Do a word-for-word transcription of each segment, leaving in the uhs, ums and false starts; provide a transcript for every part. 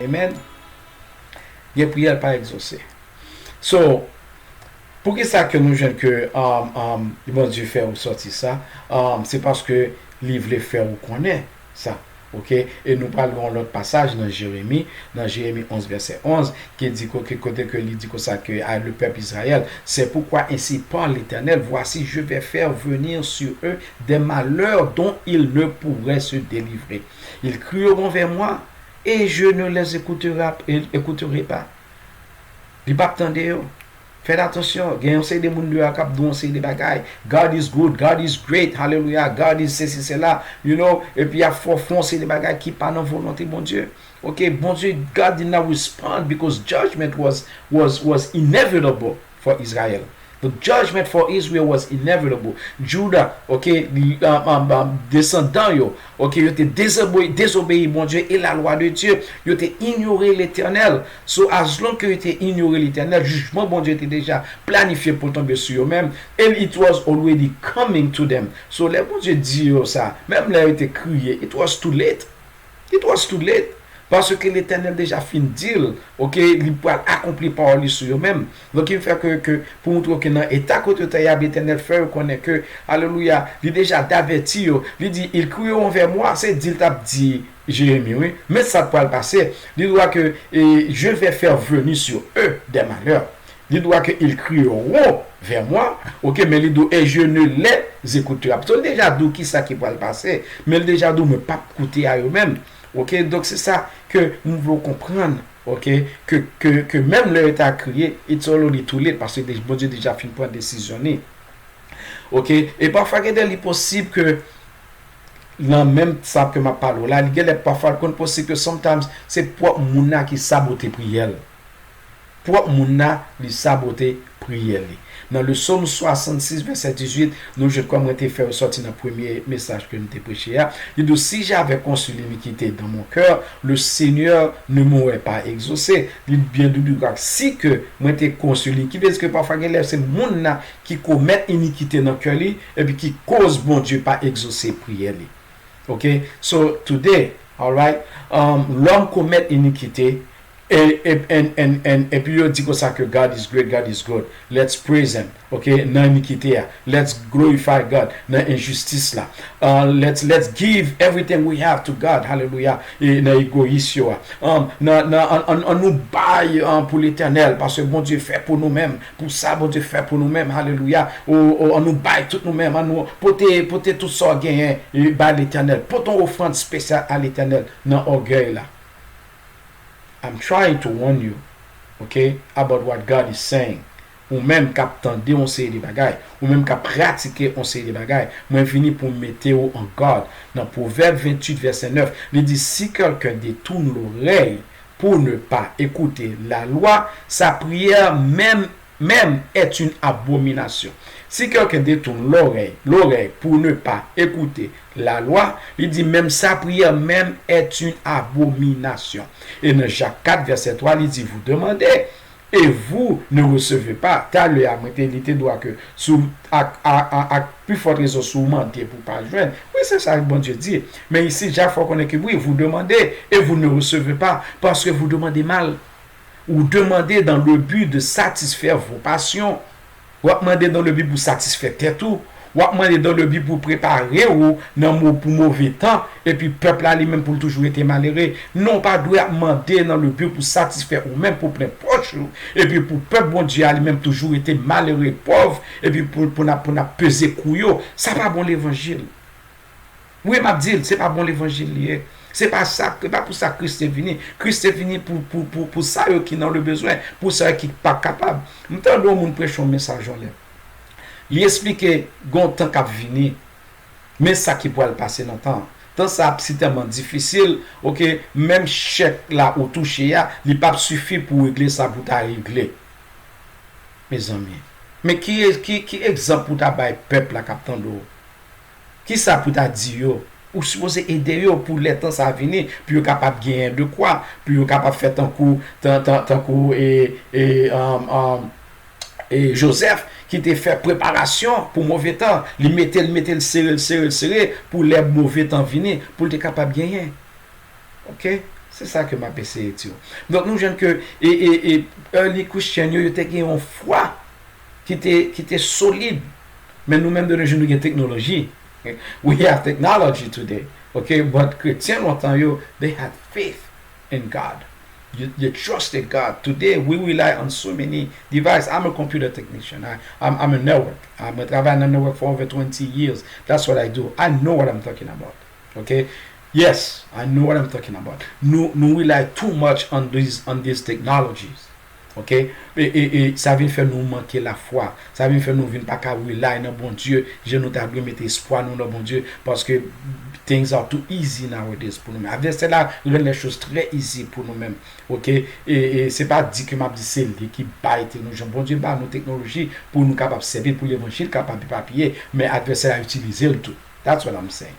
Amen. Gen priyè l pa egzose. So, poukisa ke nou jwenn ke um, um, Bondye fè resòti sa? Um, se paske li vle fè ou konnen sa. Ok? E nou pral gen yon lòt pasaj nan Jeremi, nan Jeremi onz vèsè onz, ki di kote, kote ke li di konsa ke à le peuple Israël, c'est pourquoi ainsi parle l'Éternel, voici, je vais faire venir sur eux des malheurs dont ils ne pourraient se délivrer. Ils crieront vers moi et je ne les écouterai, écouterai pas. Li p ap tande yo. Fè atansyon, gen yon seri de moun deyò k ap di yon seri de bagay. God is good, God is great, hallelujah, God is sesi sela, you know, epi y ap fè w fè yon seri de bagay ki pa nan volonte Bondye. Ok, Bondye, God did not respond because judgment was, was, was inevitable for Israel. The judgment for Israel was inevitable. Juda, ok, li, um, um, um, desandan yo, ok, yo te dezobe- dezobeyi Bondye e la lwa de Dye. Yo te inyore Letènèl. So, as long ke yo te inyore Letènèl, jijman Bondye te deja planifye pou l tonbe sou yo menm. And it was already coming to them. So, lè Bondye di yo sa, menm lè yo te kriye, it was too late. It was too late. Paske Letènèl deja fin di l, ok, li pral akonpli pawòl li sou yo menm. Donk, ki fè ke, ke pou moutre ke nan eta kote yo te ye a, Letènèl fè yo konnen ke, alelouya, li deja davèti yo. Li di, ils crieront vers moi, se di l t ap di Jeremi, wi. Men sa k pral pase. Li di w ke, e, je vais faire venir sur eux des malheurs. Li di w ke ils crieront vers moi, ok, men li di w, et je ne les écouterai pas. So, li deja di w kisa ki pral pase, men li deja di w, mwen p ap koute a yo menm. Ok, donk se sa ke m vle w konprann, ok, ke, ke, ke menm lè yo ta kriye, it's already too late, paske de- Bondye deja fin pran desizyon li. Ok, e pafwa gen de li posib ke nan menm sa ke m ap pale w la, li genlè pafwa l konn posib ke sometimes se pwòp moun nan ki sabote priyè l. Pwòp moun nan, li sabote priyè li. Nan le Sòm swasannsis, vèsè dizuit, nou jwenn kòm mwen te fè resòti nan premye mesaj ke m te preche a, li di, si j'avais conçu l'iniquité dans mon cœur, le Seigneur ne m'aurait pas exaucé. Li byen di w, si ke mwen te konsi li, ki vle di ke pafwa genlè se moun nan ki komèt inikite nan kè li, epi ki koz Bondye pa egzose priyè li. Ok? So, today, alright, um, lòm komèt inikite, e, e, and, and, and, epi yo di konsa ke God is great, God is good. Let's praise him. Ok? Nan inikite a. Let's glorify God. Nan enjistis la. Uh, let's, let's give everything we have to God. Hallelujah. E nan egoyis yo a. Um, nan, nan, an, an, an nou bay, um, pou Letènèl, paske Bondye fè pou nou menm. Pou sa Bondye fè pou nou menm, alelouya. O, o, an nou bay tout nou menm, an nou pote, pote tout sa w genyen, e, bay Letènèl. Pote yon ofrann espesyal a Letènèl nan ògèy la. I'm trying to warn you, ok, about what God is saying. Ou menm k ap tande yon seri de bagay, ou menm k ap pratike yon seri de bagay, mwen vini pou m mete w an gard. Nan Pwovèb venntuit, vèsè nèf, li di, si quelqu'un détourne l'oreille pour ne pas écouter la loi, sa prière même, même est une abomination. Si quelqu'un détourne l'oreille, l'oreille pour ne pas écouter la loi, li di, menm sa prière même est une abomination. E nan Jak kat, vèsè twa, li di, vous demandez, et vous ne recevez pas. Talè a, mwen te, li te di w ke sou, ak, a, a, ak pi fòt rezon, si w mande pou w pa jwenn. Wi, se sa Bondye di. Men isi, Jak fè w konnen ke wi, vous demandez et vous ne recevez pas, parce que vous demandez mal. Ou demande dans le but de satisfaire vos passions. W ap mande dans le but pou satisfè tèt ou. W ap mande dans le but pou prepare w nan mo, pou move tan. Epi pèp la li menm pou l toujou rete malere. Non, w pa dwe ap mande dans le but pou satisfè ou menm, pou plen pòch ou. Epi pou pèp Bondye a li menm toujou rete malere, pòv. Epi pou, pou n ap, pou n ap peze kou yo. Sa pa bon levanjil. Wi, m ap di l, se pa bon levanjil li ye. Se pa sa, se pa pou sa Kris te vini. Kris te vini pou, pou, pou, pou sa yo ki nan le bezwen, pou sa yo ki pa kapab. M tande yon moun preche yon mesaj yon lè. Li esplike gen yon tan k ap vini. Men sa ki pral pase nan tan an. Tan sa ap sitèlman difisil, ok, menm chèk la ou touche a, li p ap sifi pou regle sa pou w ta regle. Mezanmi. Men ki, ki, ki egzanp pou w ta bay pèp la k ap tande w? Kisa pou ta di yo? Ou sipoze ede yo pou lè tan sa vini, pou yo kapab genyen dekwa, pou yo kapab fè tankou, tan, tan, tankou, e, e, um, um, e Jozèf ki te fè preparasyon pou move tan. Li mete l, mete l sere, l sere, l sere, pou lè move tan vini, pou l te kapab genyen. Ok? Se sa ke m ap eseye di w. Donk, nou jwenn ke e, e, e, early Christian yo, yo te gen yon fwa ki te, ki te solid. Men nou menm de nos jours, nou gen teknoloji. We have technology today. Ok? But kretyen lontan yo, they had faith in God. You, you trusted God. Today, we rely on so many devices. I'm a computer technician. I, I'm, I'm a network. Mwen travay nan network for over twenty years. That's what I do. I know what I'm talking about. Ok? Yes, I know what I'm talking about. Nou, nou rely too much on these, on these technologies. Ok? E, e, e sa vin fè nou manke lafwa. Sa vin fè nou vin pa ka rely nan Bondye jan nou ta dwe mete espwa nou nan Bondye, paske things are too easy nowadays pou nou menm. Advèsè la rann les choses très easy pou nou menm. Ok? E, e se pa di ke m ap di se li ki bay teknoloji. Bondye ba nou teknoloji pou nou kapab sèvi l, pou levanjil kapab epapiye, men advèsè la itilize l tou. That's what I'm saying.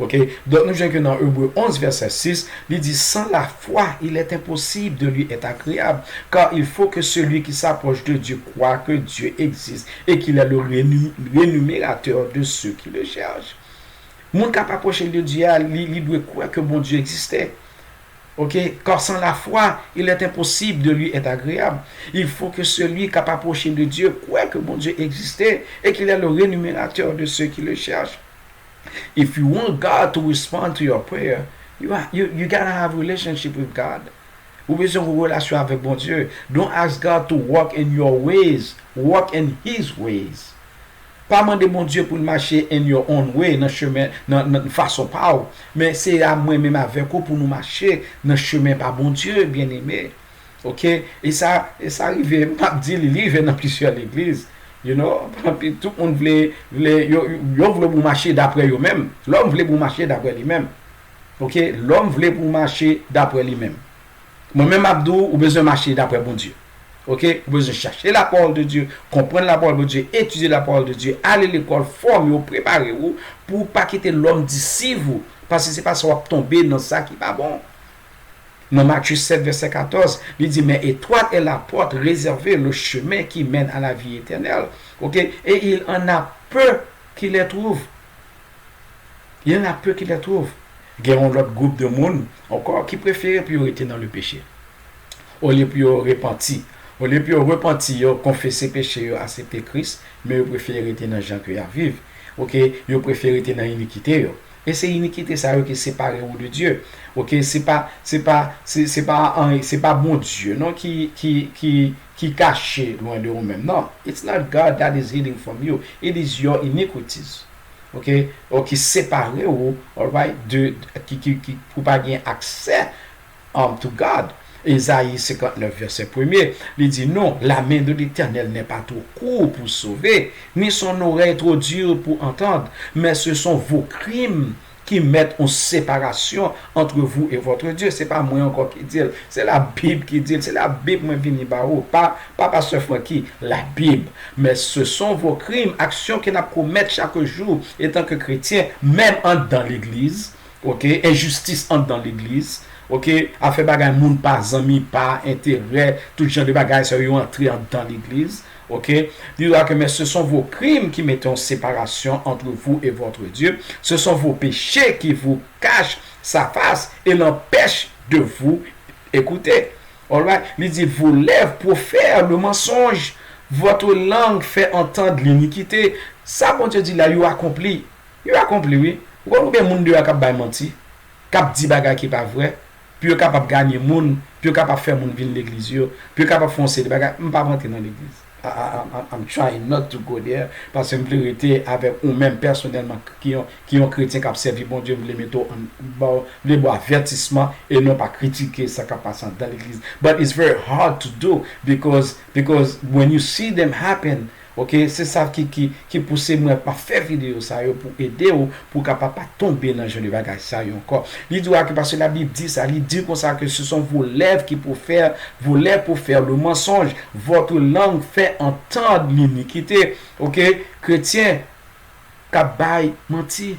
Ok? Donk, nou jwenn ke nan Ebre onz, vèsè sis, li di, sans la foi, il est impossible de lui être agréable, car il faut que celui qui s'approche de Dieu croit que Dieu existe et qu'il est le rému- rémunérateur de ceux qui le cherchent. Moun k ap apwoche de Dye a, li, li dwe kwè ke Bondye egziste. Ok? Car sans la foi, il est impossible de lui être agréable. Il faut que celui qui s'approche de Dieu croit que Bondye existe et qu'il est le rémunérateur de ceux qui le cherchent. If you want God to respond to your prayer, you, are, you, you gotta have relationship with God. Ou bezwen gen relasyon avèk Bondye. Don't ask God to walk in your ways. Walk in His ways. Pa mande Bondye pou l mache in your own way, nan chemen, nan, nan fason pa w. Men se a mwen menm avèk ou pou nou mache nan chemen pa Bondye, byeneme. Ok? E sa, e sa rive, m p ap di li, li rive nan plizyè legliz. You know? Anpi tout moun vle, vle, yo, yo vle pou w mache daprè yo menm. Lòm vle pou w mache daprè li menm. Ok? Lòm vle pou w mache daprè li menm. Mwen menm m ap di w, ou bezwen mache daprè Bondye. Ok? Ou bezwen chache la parole de Dieu, konprann la parole de Dieu, etidye la parole de Dieu, ale lekòl, fòme w, prepare w pou w pa kite lòm disiv ou, paske se pa sa w ap tonbe nan sa ki pa bon. Nan Matye sèt, vèsè katòz, li di, mais étroite est la porte, réservé le chemin qui mène à la vie éternelle. Ok? Et il en a peu qui les trouvent. Il en a peu qui les trouvent. Gen yon lòt gwoup de moun ankò ki prefere pou yo rete nan le peche. Olye pou yo repanti. Olye pou yo repanti, yo konfese peche yo, aksepte Kris, men yo prefere rete nan jan ke y ap viv. Ok? Yo prefere rete nan inikite yo. E se inikite sa yo ki separe ou de Dye. Ok? Se pa, se pa, se, se pa, an- se pa Bondye, non, ki, ki, ki, ki kache lwen de ou menm. Non. It's not God that is hiding from you. It is your iniquities. Ok? Ou ki separe ou, alright, de, ki, ki, ki, pou pa gen aksè um, to God. Ezayi senkantnèf, vèsè premye, li di, non, la main de l'Éternel n'est pas trop courte pour sauver, ni son oreille trop dure pour entendre, mais ce sont vos crimes qui mettent en séparation entre vous et votre Dieu. Se pa mwen ankò ki di l, se Labib ki di l, se Labib mwen vini ba ou, pa, pa pastè Francky, Labib. Mais ce sont vos crimes, aksyon ke n ap komèt chak jou, etan ke kretyen, menm anndan legliz, ok, enjistis anndan legliz, ok, afè bagay moun pa, zanmi pa, enterè, tout jan de bagay sa yo antre anndan legliz, ok. Li di ke, mais ce sont vos crimes qui mettent en séparation entre vous et votre Dieu, ce sont vos péchés qui vous cachent sa face et l'empêchent de vous écouter. Alright? Li di, vos lèvres profèrent le mensonge, votre langue fait entendre l'iniquité. Sa Bondye di la, yo akonpli. Yo akonpli, wi. Ou konn konbyen moun deyò k ap bay manti, k ap di bagay ki pa vrè, pou yo kapab ganye moun, pou yo kapab fè moun vin legliz yo, pou yo kapab fè yon seri de bagay. M p ap rantre nan legliz. I, I, I, I'm trying not to go there, paske m vle rete avèk ou menm pèsonèlman, ki yon, ki yon kretyen k ap sèvi Bondye, m vle mete w an, ba w, m vle ba w avètisman e non pa kritike sa k ap pase anndan legliz. But it's very hard to do because, because when you see them happen, ok, se sa ki, ki, ki pouse mwen pa fè videyo sa yo pou ede w, pou w kapab pa tonbe nan jan de bagay sa yo ankò. Li di w ke paske Labib di sa, li di konsa ke ce sont vos lèvres qui profèrent, vos lèvres profèrent le mensonge, votre langue fait entendre l'iniquité. Ok, kretyen k ap bay manti.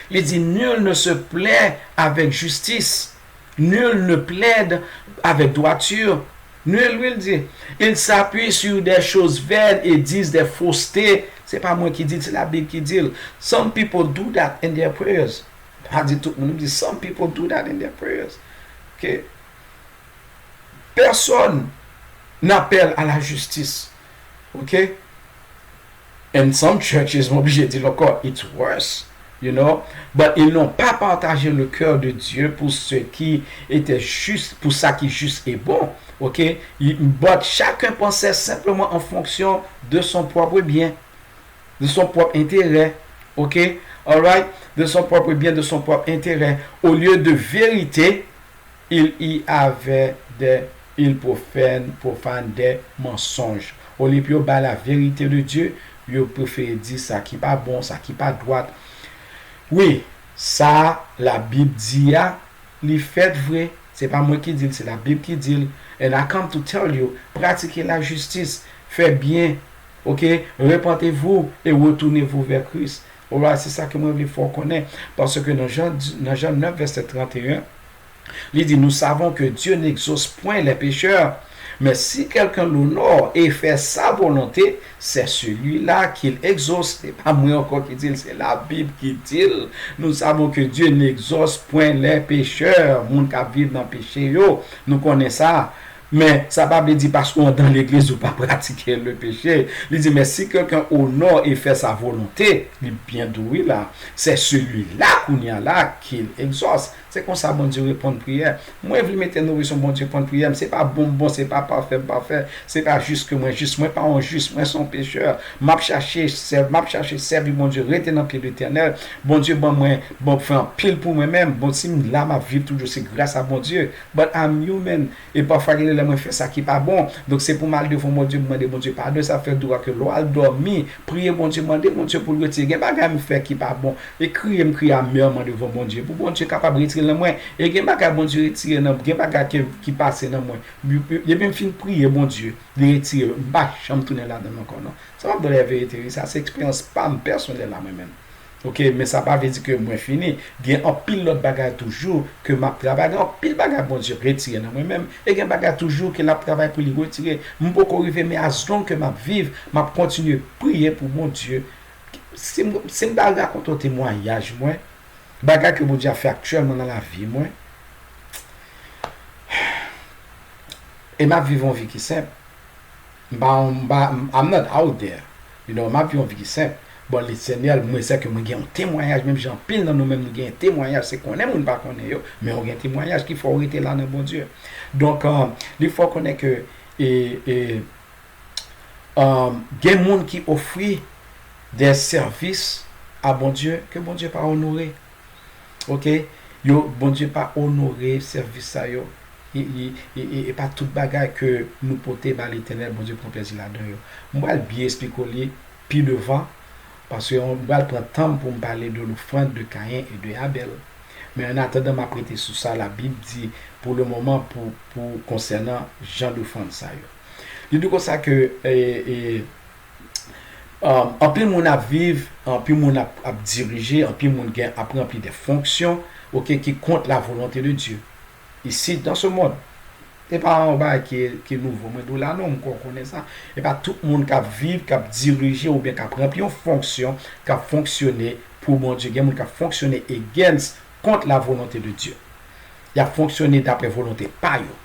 Li di, nul ne se plaint avec justice, nul ne plaide avec droiture. Nul, wi, l di, ils s'appuient sur des choses vaines et disent des faussetés. Se pa mwen ki di l, se Labib ki di l. Some people do that in their prayers. Pa di tout moun, li di, some people do that in their prayers. Ok? Personne n'appelle à la justice. Ok? And some churches, m oblije di l ankò, it's worse, you know. But ils n'ont pas partagé le cœur de Dieu pour ce qui était juste, pour ça qui juste et bon. Ok? But chacun pensait simplement en fonction de son propre bien, de son propre intérêt. Ok? Alright? De son propre bien, de son propre intérêt. Au lieu de vérité, il y avait des, ils profanent, profanent des mensonges. Olye pou yo bay la vérité de Dieu, yo prefere di sa ki pa bon, sa ki pa dwat. Wi, sa Labib di a, li fèt vre. Se pa mwen ki di l, se Labib ki di l. And I come to tell you, pratike lajistis, fè byen, ok? Repentez-vous et retournez-vous vers Christ. Alright, se sa ke mwen vle fè w konnen. Paske nan Jan, nan Jan nèf, vèsè trannteyen, li di, nous savons que Dieu n'exauce point les pécheurs, mais si quelqu'un l'honore et fait sa volonté, c'est celui-là qu'il exauce. Se pa mwen ankò ki di l, se Labib ki di l. Nous savons que Dieu n'exauce point les pécheurs. Moun k ap viv nan peche yo, nou konnen sa. Men sa pa vle di paske w andan legliz ou pa pratike le péché. Li di, mais si quelqu'un honore et fait sa volonté, li byen di w wi la, c'est celui-là kounye a la qu'il exauce. Se konsa Bondye reponn priyè. Mwen vle mete nou sou Bondye reponn priyè m. Se pa bon m bon, se pa pafè m pafè, se pa jis ke mwen jis. Mwen pa yon jis, mwen se yon pechè. M ap chache sèv, m ap chache sèvi Bondye, rete nan pye Letènèl. Bondye ban mwen, bon, fè anpil pou mwen menm. Bon, si m la, m ap viv toujou, se gras a Bondye. But I'm human. E pafwa, gen de lè mwen fè sa ki pa bon. Donk, se pou m al devan Bondye, m mande Bondye padon. Sa fè dwa ke lè w al dòmi, priye Bondye, mande Bondye pou l retire. Gen bagay m fè ki pa bon. E kriye, m kriye amèman devan Bondye. Pou Bondye kapab retire l nan mwen. E gen bagay Bondye retire nan, gen bagay ke, ki pase nan mwen. Depi m fin priye Bondye, li retire. M pa janm tounen ladan l ankò, non. Sa m ap di w la verite, wi. Sa se eksperyans pa m pèsonèl la, mwen menm. Ok, men sa pa vle di ke mwen fini. Gen anpil lòt bagay toujou ke m ap travay. Gen anpil bagay Bondye retire nan mwen menm. E gen bagay toujou ke l ap travay pou li retire. M poko rive, men as long ke m ap viv, m ap kontinye priye pou Bondye. Si m, si m ta rakonte w temwayaj mwen, bagay ke Bondye ap fè aktyèlman nan lavi mwen, e m ap viv yon vi ki senp. M pa, m pa, I'm not out there. You know, m ap viv yon vi ki senp. Bon, Letènèl, mwen, se ke mwen gen yon temwayaj, menm jan anpil nan nou menm nou gen temwayaj, se konnen moun pa konnen yo, men w gen temwayaj ki fè w rete la nan Bondye. Donk, um, li fè w konnen ke, e, e, um, gen moun ki ofri de sèvis a Bondye ke Bondye pa onore. Ok? Yo, Bondye pa onore sèvis sa yo. E, e, e, e, e pa tout bagay ke nou pote ba Letènèl, Bondye pran plezi ladan yo. M pral byen eksplike w li pi devan, paske m pral pran tan m pou m pale de lofrann de Kayen e de Abèl. Men an atandan, m ap rete sou sa Labib di pou le moman pou, pou konsènan jan lofrann sa yo. Li di konsa ke, e, e, Um, anpil moun ap viv, anpil moun ap, ap dirije, anpil moun gen ap ranpli de fonksyon, ok, ki kont la volonte de Dye. Isi, dans ce monde. E pa yon bagay ki, ki nouvo, mwen di w la non, m kwè w konnen sa. E pa tout moun k ap viv, k ap dirije oubyen k ap ranpli yon fonksyon, k ap fonksyone pou Bondye. Gen moun k ap fonksyone against, kont la volonte de Dye. Y ap fonksyone dapre volonte pa yo.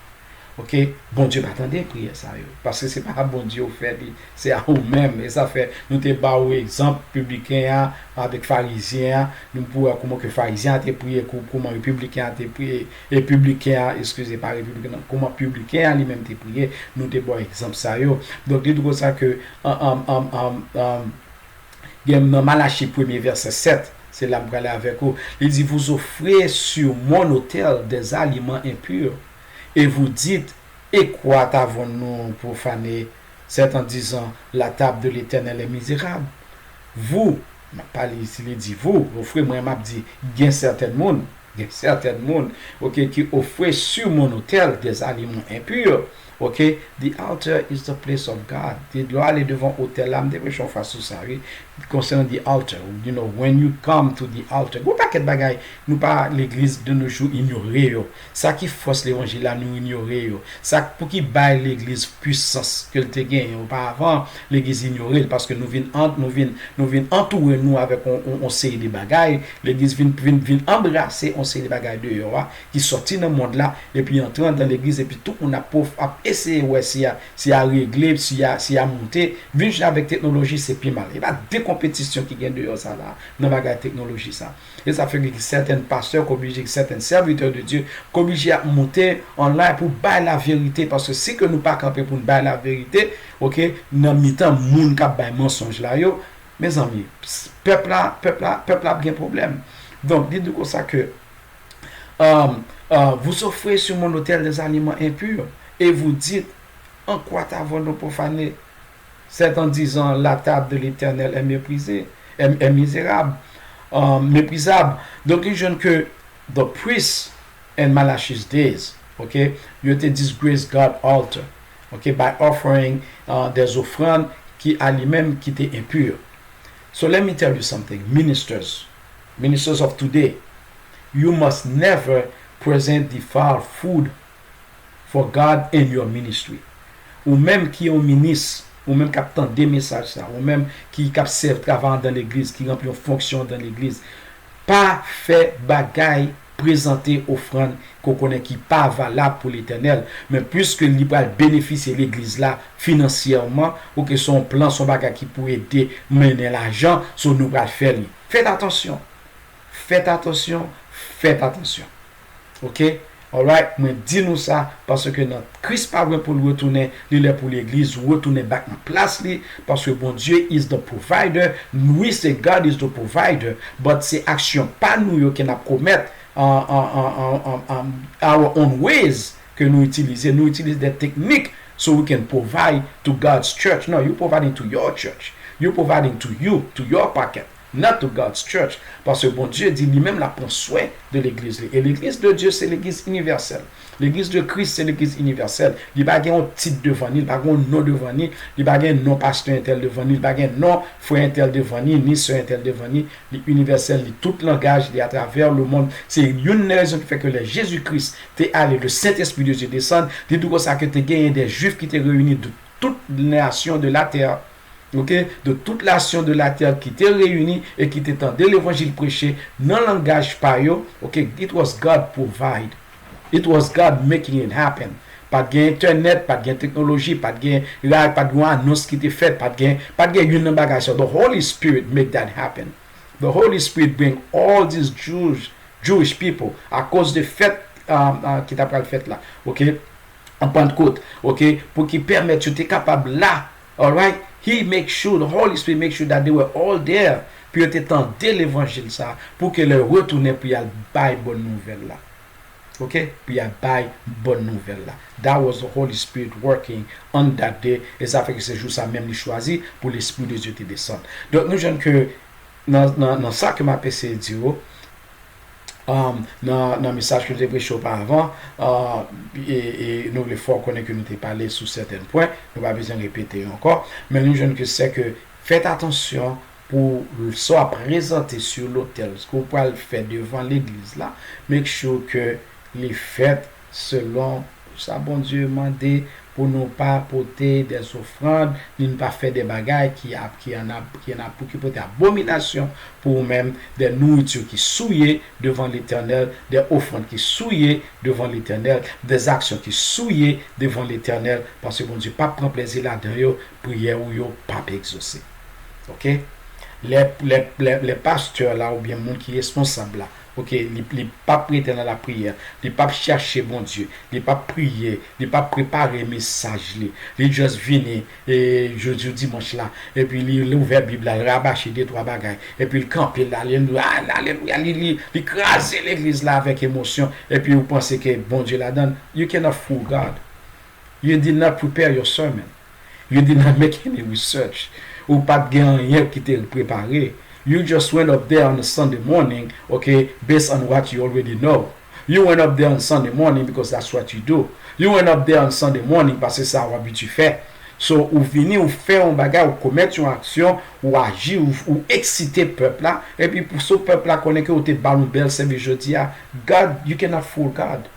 Ok? Bondye pa tande priyè sa yo. Paske se pa Bondye ou fè li, se a ou menm. E sa fè nou te ba ou egzanp pibliken an avèk farizyen an. Nou pou wè kouman ke farizyen an te priye, kou-, kouman pibliken an te priye, e pibliken an, eskize, pa repibliken an, kouman pibliken an li menm te priye. Nou te ba w egzanp sa yo. Donk, li di konsa ke, an, an, an, an, an, Gen nan Malachi premye vèsè sèt, se la m prale avèk ou. Li di, vous offrez sur mon autel des aliments impurs, et vous dites, et quoi avons-nous profané, c'est en disant, la table de l'Éternel est misérable. Vous, m ap pale isi, li di, vous, ofri mwen, m ap di, gen sèten moun, Gen sèten moun, ok, ki ofre sur mon autel des aliments impurs. Ok, the altar is the place of God. Lè w ale devan otèl la, m te preche yon fwa sou sa, wi. Konsènan the altar, you know, when you come to the altar, gen yon pakèt bagay nou pa, legliz de nos jours inyore yo. Sa ki fòs levanjil la, nou inyore yo. Sa k-, pou ki bay legliz pwisans ke l te genyen oparavan, legliz inyore l, paske nou vin an-, nou vin, nou vin antoure nou avèk on, on, on seri de bagay. Legliz vin, vin, vin anbrase on seri de bagay deyò a, ki sòti nan mond la, epi antre anndan legliz, epi tout moun ap pwof-, ap eseye wè si a, si a regle, si a, si a moute. Vin jwenn avèk teknoloji, se pi mal. E pa de konpetisyon ki gen deyò sa la, nan bagay teknoloji sa. E sa fè gen sèten pastè k oblije, gen sèten sèvitè de Dye k oblije ap moute online pou bay laverite, paske si ke nou pa kanpe pou n bay laverite, oke, nan mitan moun k ap bay mansonj la yo, mezanmi, pèp la, pèp la, pèp la ap gen pwoblèm. Donk, li di konsa ke, euh, euh, vous offrez sur mon autel des aliments impurs, et vous dites, en quoi avons-nous profané? C'est en disant, la table de l'Éternel est méprisée, est, est misérable, euh, méprisable. Donk, li jwenn ke the priests in Malachi's days, oke, yo te disgrace God altar, oke, by offering, uh, des offrandes ki a li menm ki te enpur. So let me tell you something, ministers, ministers of today, you must never present defiled food for God in your ministry. Ou menm ki yon minis, ou menm k ap tande mesaj sa, ou menm ki, k ap sèvi, travay anndan legliz, ki ranpli yon fonksyon anndan legliz, pa fè bagay, prezante ofrann ke w konnen ki pa valab pou Letènèl, men piske li pral benefisye legliz la finansyèman, oke, se yon plan, se yon bagay ki pou ede mennen lajan, so nou pral fè li. Fèt atansyon. Fèt atansyon, fèt atansyon. Oke? Alright, mwen di nou sa, paske nan Kris pa lwen pou l retounen, li lè pou legliz retounen back nan plas li, paske Bondye is the provider, wi se God is the provider, but se aksyon pa nou yo ke n ap komèt, an, an, an, an, an, an, our own ways ke nou itilize, nou itilize de teknik so we can provide to God's church. No, you providing to your church. You providing to you, to your pocket. Not to God's church. Paske Bondye di li menm l ap pran swen de legliz li. E legliz de Dye se legliz inivèsèl. Legliz de Kris se legliz inivèsèl. Li pa gen yon tit devan li, li pa gen yon non devan li, li pa gen non pastè entèl devan li, li pa gen non frè entèl devan li, ni sè entèl devan li. Li inivèsèl, li tout langaj, li atravè lemonn. Se youn nan rezon ki fè ke lè Jezi Kris te ale, le Sentespri de Dye desann, li di konsa ke te genyen de Jwif ki te reyini de tout nasyon de la tè. Oke, de tout nasyon de la tè ki te reyini e ki te tande levanjil preche nan langaj pa yo, oke, it was God provide. It was God making it happen. Pa t gen entènèt, pa t gen teknoloji, pa t gen rad, pa t gen yon anons ki te fèt, pa t gen, pa t gen youn nan bagay sa. The Holy Spirit make that happen. The Holy Spirit bring all these Jews, Jewish people, akoz de fèt, um, uh, ki ta pral fèt la. Oke? An Pantkot, oke, pou ki pèmèt yo te kapab la, alright? He make sure, the Holy Spirit make sure that they were all there, pou yo te tande levanjil sa, pou ke lè yo retounen pou y al bay bòn nouvèl la. Oke? Pou y al bay bòn nouvèl la. That was the Holy Spirit working on that day, e sa fè ke se jou sa menm li chwazi pou Lespri de Dye te desann. Donk, nou jwenn ke nan, nan, nan sa ke m ap eseye di yo, um, nan, nan mesaj ke nou te preche oparavan, uh, e, e nou vle fè w konnen ke nou te pale sou sèten pwen, nou pa bezwen repete yo ankò, men nou jwenn ke se ke fèt atansyon pou sa w ap prezante sou lotèl, sa w pral fè devan legliz la, make sure ke li fèt selon sa Bondye mande, pou nou pa pote de ofrann, ni nou pa fè de bagay ki ap, ki an ap, ki an ap, ki pote abominasyon pou ou menm, de nouriti ki souye devan Letènèl, de ofrann ki souye devan Letènèl, de aksyon ki souye devan Letènèl, paske Bondye p ap pran plezi ladan yo, priyè ou yo p ap egzose. Oke? Lè, lè, lè, lè pastè la oubyen moun ki responsab la, oke, li, li p ap rete nan lapriyè, li p ap chache Bondye, li p ap priye, li p ap prepare mesaj li. Li just vini, e, jodi dimanch la, epi li, li ouvè Bib la, li rabache de twa bagay, epi li kanpe, l alelouya, l alelouya, li, li, li kraze legliz la avèk emosyon, epi ou panse ke Bondye ladan l. You cannot fool God. You did not prepare your sermon. You did not make any research. Ou pa t gen anyen ki te prepare. You just went up there on a Sunday morning, okay, based on what you already know. You went up there on Sunday morning because that's what you do. You went up there on Sunday morning paske sa w abitye fè. So, ou vini, ou fè yon bagay, ou komèt yon aksyon, ou aji, ou, ou eksite pèp la, epi pou so pèp la konnen ke ou te ba l yon bèl sèvis jodi a. God, you cannot fool God.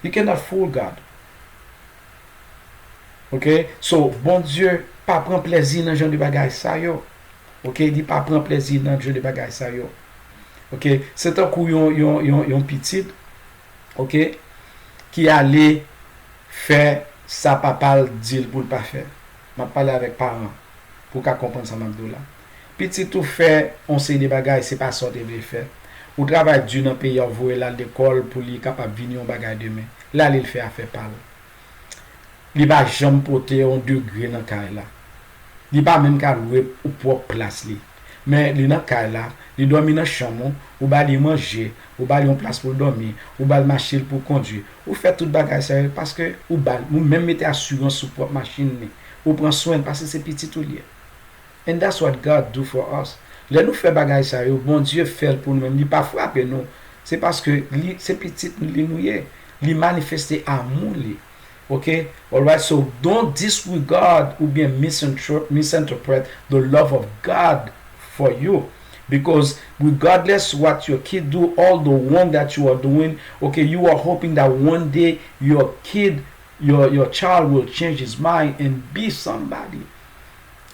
You cannot fool God. Oke? So, Bondye pa pran plezi nan jan de bagay sa yo. Oke? Li pa pran plezi nan jan de bagay sa yo. Ok, se tankou yon, yon, yon, yon pitit, ok, ki ale fè sa papa l di l pou l pa fè. M ap pale avèk paran pou w ka konprann sa m ap di w la. Pitit ou fè yon seri de bagay, se pa sa w te vle fè. Ou travay di nan peyi a, w voye l al lekòl pou li kapab vin yon bagay demen. L ale l fè afè pa l. Li pa janm pote yon degre nan kay la. Li pa menm ka lwe pwòp plas li. Men li nan kay la, li dòmi nan chanm ou, ou ba li manje, ou ba li yon plas pou l dòmi, ou ba l machin pou l kondui. Ou fè tout bagay sa yo paske ou ba l, ou menm mete asirans sou pwòp machin li. Ou pran swen l paske se pitit ou li ye. And that's what God do for us. Lè nou fè bagay sa yo, Bondye fè l pou nou menm. Li pa frape nou. Se paske li, se pitit li nou ye. Li manifeste amou li. Ok? Alright, so don't disregard oubyen misinterpret, misinterpret the love of God for you. Because regardless what your kid do, all the wrong that you are doing, okay, you are hoping that one day your kid, your, your child will change his mind and be somebody.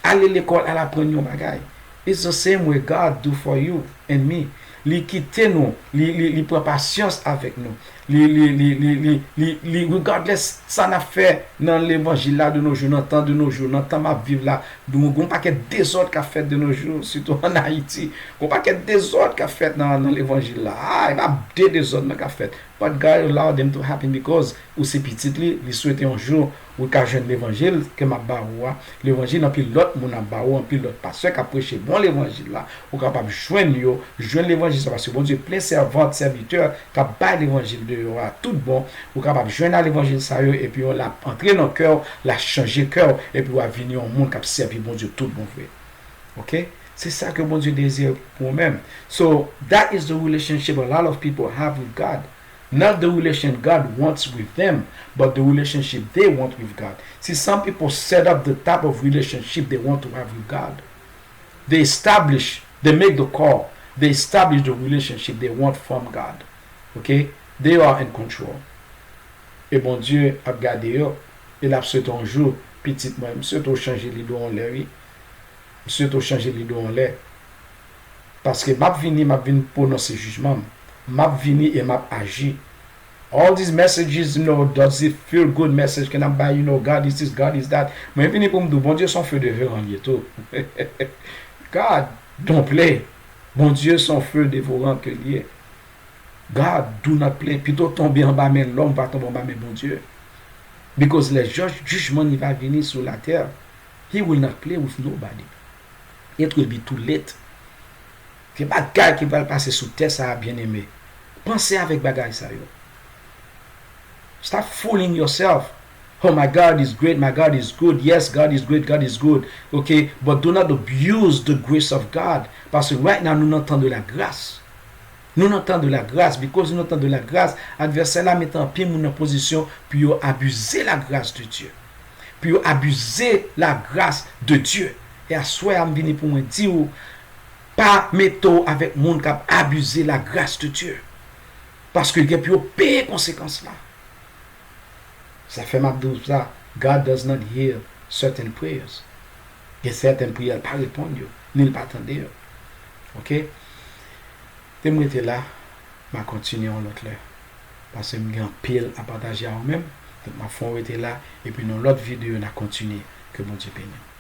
Ale lekòl, al aprann yon bagay. It's the same way God do for you and me. Li kite nou, li, li, li pran pasyans avèk nou. Li, li, li, li, li, li, li, regardless sa n ap fè nan levanjil la de nos jours, nan tan de nos jours, nan tan m ap viv la, nou gen yon pakèt dezòd k ap fèt de nos jours, sitou ann Ayiti. Gen yon pakèt dezòd k ap fèt nan, nan levanjil la. Ah, e pa de dezòd nan k ap fèt. But God allow them to happen because ou se pitit li, li swete yon jou ou ka jwenn levanjil ke m ap ba ou a. Levanjil anpil lòt moun ap ba ou, anpil lòt pastè k ap preche bon levanjil la. Ou kapab jwenn yo, jwenn levanjil sa paske Bondye plen sèvant, sèvitè k ap bay levanjil de yo a tout bon. Ou kapab jwenn a levanjil sa yo epi l ap antre nan kè w, l ap chanje kè w, epi w ap vin yon moun k ap sèvi Bondye tout bon vre. Ok? Se sa ke Bondye dezire pou ou menm. So, that is the relationship a lot of people have with God. Not the relation God wants with them, but the relationship they want with God. See, some people set up the type of relationship they want to have with God. They establish, they make the call, they establish the relationship they want from God. Ok? They are in control. E Bondye ap gade yo, e l ap swete yon jou, pitit mwen, m swete w chanje lide w yon lè, wi. M swete w chanje lide w yon lè. Paske m ap vini, m ap vin pwononse jijman m. M ap vini e m ap aji. All these messages, you know, does it feel good message can I buy, you know, God is this, God is that. Mwen vini pou m di w, Bondye se yon feu dévorant li ye tou. God don't play. Bondye se yon feu dévorant ke li ye. God do not play. Pito tonbe anba men lòm, pa tonbe anba men Bondye. Because lè jòj, jijman li va vini sou latè. He will not play with nobody. It will be too late. Gen bagay ki pral pase sou tè sa a, byeneme. Panse avèk bagay sa yo. Stop fooling yourself. Oh, my God is great, my God is good. Yes, God is great, God is good. Ok, but do not abuse the grace of God. Paske right now, nou nan tan de la grâce. Nou nan tan de la grâce. Because nou nan tan de la grâce, advèsè la mete anpil moun nan pozisyon pou yo abize la grâce de Dieu. Pou yo abize la grâce de Dieu. E aswè a, m vini pou mwen di w, pa mete w avèk moun k ap abize la grâce de Dieu. Paske gen pou yo peye konsekans la. Sa fè m ap di w sa, God does not hear certain prayers. Gen sèten priyè l pa reponn yo, ni l pa tande yo. Ok? Te m rete la, m a kontinye yon lòt lè. Paske m gen anpil a pataje a ou menm. Donk, m ap fè yon rete la, epi nan lòt videyo, n a kontinye. Ke Bondye beni w.